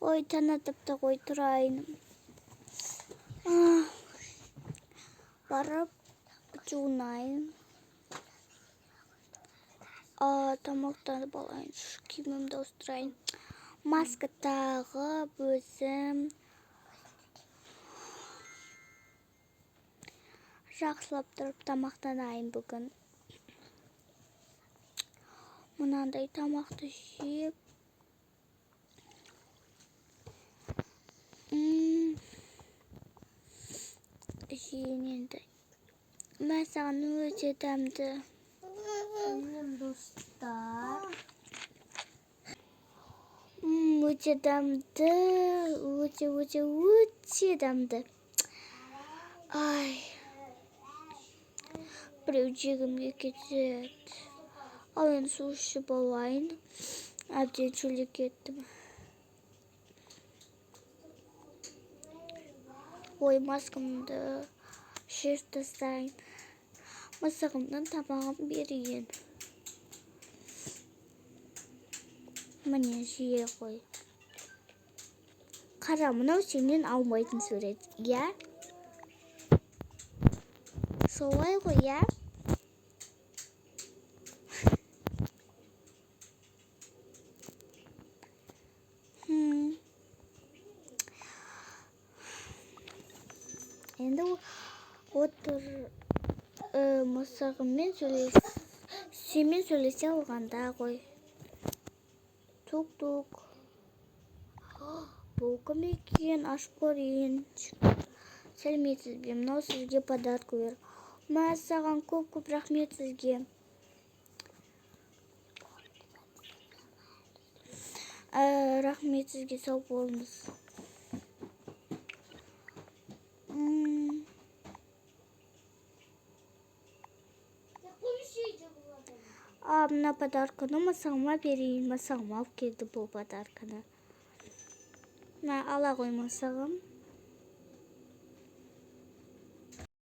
Ой, таң атыпты ғой, тұрайын. Барып жуынайын. Тамақтанып алайын, киімімді ауыстырайын. Маска тағып, өзім жақсылап тұрып тамақтанайын бүгін. Мынандай тамақты жеп, жейін енді. Мә саған, өте дәмді. Сәлем, достар. Өте дәмді, өте, өте, өте дәмді. Ай, біреу жегім кетеді. Ал енді су ішіп алайын. Әбден шөлдеп кеттім. Ой, маскамды шешіп тастайын. Мысығымның тамағын берейін. Міне, жие ғой. Қара, мынау сенен алмайтын сурет, иә? Солай ғой, иә? Енді отыр, мысығыммен сөйлес, сенімен сөйлесе алғанда ғой. Тук-тук. Бұл кім екен? Ашып көрейін. Сәлеметсіз бе? Мынау сізге подарка бер. Мә саған, көп-көп рахмет сізге. Рахмет сізге, сау болыңыз. Мына подарканы мысығыма берейін. Мысығым алып келді бұл подарканы. Мә, ала ғой, мысығым.